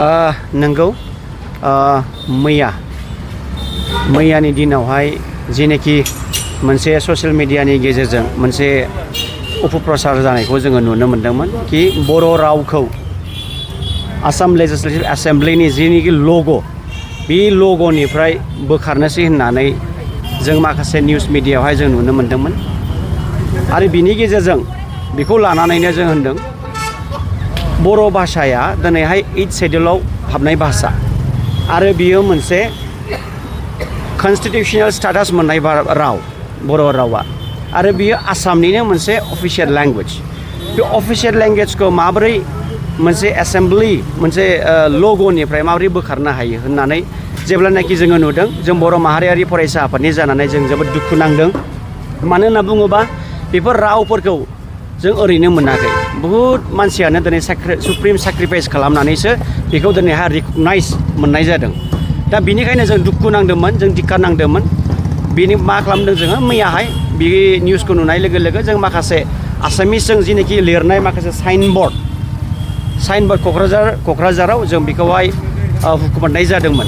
नंगौ मैयानि दिनावहाय जेनेखि मोनसे ससियेल मिडियानि गेजेरजों मोनसे अपप्रचार जानायखौ जोङो नुनो मोन्दोंमोन कि बर' रावखौ आसाम लेजिस्लेटिभ एसेम्ब्लिनि जेनिखि लग' बे लग'निफ्राय बोखारनोसै होननानै जों माखासे निउस मिडियायावहाय जों नुनो मोन्दोंमोन आरो बिनि गेजेरजों बेखौ लानानैनो जों होनदों बर' भाषाया दिनैहाय 8th शेड्यूलाव हाबनाय भाषा आरो बियो मोनसे कन्स्टिटिउशनेल स्टेटास मोननाय राव बर' रावा आरो बियो आसामनिनो मोनसे अफिशियेल लैंग्वेज बे अफिशियेल लैंग्वेजखौ माबोरै मोनसे एसेम्बलि मोनसे लग'निफ्राय माबोरै बोखारनो हायो होननानै जेब्लानाखि जोङो नुदों जों बर' माहारियारि फरायसा आफादनि जानानै जों जोबोद दुखु नांदों मानो होनना बुङोबा बेफोर रावफोरखौ जों ओरैनो मोनाखै बहुत मानसियानो दिनै सुप्रिम सेक्रिफाइस खालामनानैसो बेखौ दिनैहाय रिकगनाइज मोननाय जादों दा बिनिखायनो जों दुखु नांदोंमोन जों धिक्कार नांदोंमोन बेनि मा खालामदों जोङो मैयाहाय बे निउसखौ नुनाय लोगो लोगो जों माखासे आसामिसजों जिनेखि लिरनाय माखासे साइनबोर्ड क'क्राझाराव जों बेखौहाय हुखुमनाय जादोंमोन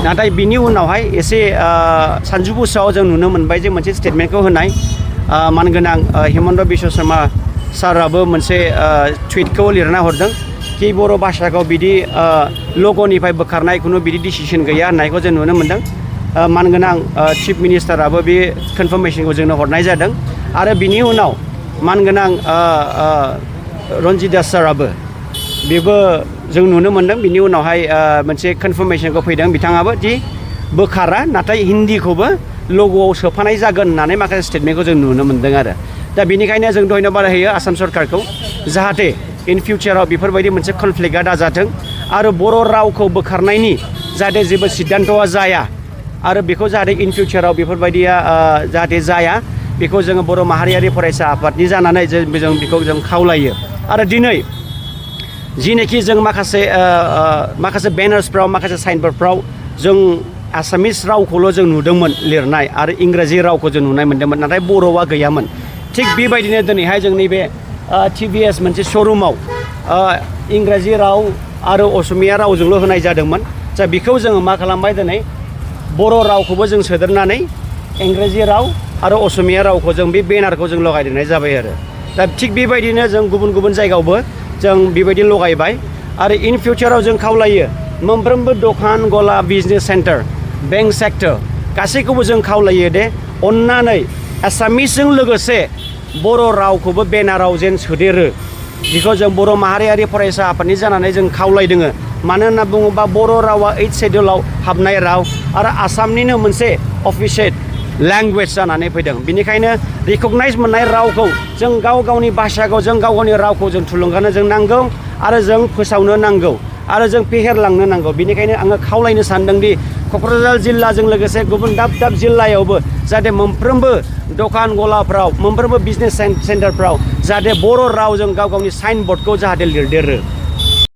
नाथाय बिनि उनावहाय एसे सानजौफुआव जों नुनो मोनबाय जे मोनसे स्टेटमेन्टखौ होनाय मानगोनां हिमन्त बिश्व शर्मा साराबो मोनसे टुइटखौ लिरना हरदों कि बर' भाषाखौ बिदि लग'निफ्राय बोखारनाय खुनु बिदि डिसिसन गैया होननायखौ जों नुनो मोन्दों मानगोनां चिफ मिनिस्टाराबो बे कनफार्मेशनखौ जोंनो हरनाय जादों आरो बिनि उनाव मानगोनां रन्जित दास साराबो बेबो जों नुनो मोन्दों बिनि उनावहाय मोनसे कनफार्मेशनखौ फैदों बिथाङाबो दि बोखारा नाथाय हिन्दीखौबो लग'आव सोफानाय जागोन होननानै माखासे स्टेटमेन्टखौ जों नुनो मोन्दों आरो दा बेनिखायनो जों धन्यबाद होयो आसाम सरकारखौ जाहाथे इन फिउचाराव बेफोरबायदि मोनसे कनफ्लिक्टआ दाजाथों आरो बर' रावखौ बोखारनायनि जाहाथे जेबो सिद्धान्तआ जाया आरो बेखौ जाहाथे इन फिउचाराव बेफोरबायदिया जाहाथे जाया बेखौ जोङो बर' माहारियारि फरायसा आफादनि जानानै जों बेखौ जों खावलायो आरो दिनै जिनेखि जों माखासे बेनार्सफ्राव माखासे साइनबोर्डफ्राव जों आसामिस रावखौल' जों नुदोंमोन लिरनाय आरो इंराजि रावखौ जों नुनाय मोन्दोंमोन नाथाय बर'आ गैयामोन थिग बेबायदिनो दिनैहाय जोंनि बे TVS मोनसे श'रुमाव इंराजि राव आरो असमिया रावजोंल' होनाय जादोंमोन दा बेखौ जोङो मा खालामबाय दिनै बर' रावखौबो जों सोदेरनानै इंराजि राव आरो असमिया रावखौ जों बे बेनारखौ जों लगायदेरनाय जाबाय आरो दा थिग बेबायदिनो जों गुबुन गुबुन जायगायावबो जों बेबायदि लगायबाय आरो इन फिउचाराव जों खावलायो मोनफ्रोमबो दखान गला बिजनेस सेन्टार बेंक सेक्टर गासैखौबो जों खावलायो दे अन्नानै आसामिसजों लोगोसे बर' रावखौबो बेनाराव जेन सोदेरो बेखौ जों बर' माहारियारि फरायसा आफादनि जानानै जों खावलायदों मानो होनना बुङोबा बर' रावा 8th शेड्यूलाव हाबनाय राव आरो आसामनिनो मोनसे अफिसियेल लैंग्वेज जानानै फैदों बेनिखायनो रिकगनाइज मोननाय रावखौ जों गावनि भाषाखौ जों गावनि रावखौ जों थुलुंगानो जों नांगौ आरो जों फोसावनो नांगौ आरो जों फेहेरलांनो नांगौ बेनिखायनो आङो खावलायनो सानदोंदि क'क्राझार जिल्लाजों लोगोसे गुबुन दाब दाब जिल्लायावबो जाहाथे मोनफ्रोमबो दखान गलाफ्राव मोनफ्रोमबो बिजनेस सेन्टारफ्राव जाहाथे बर' रावजों गावनि साइनबोर्डखौ जाहाथे लिरदेरो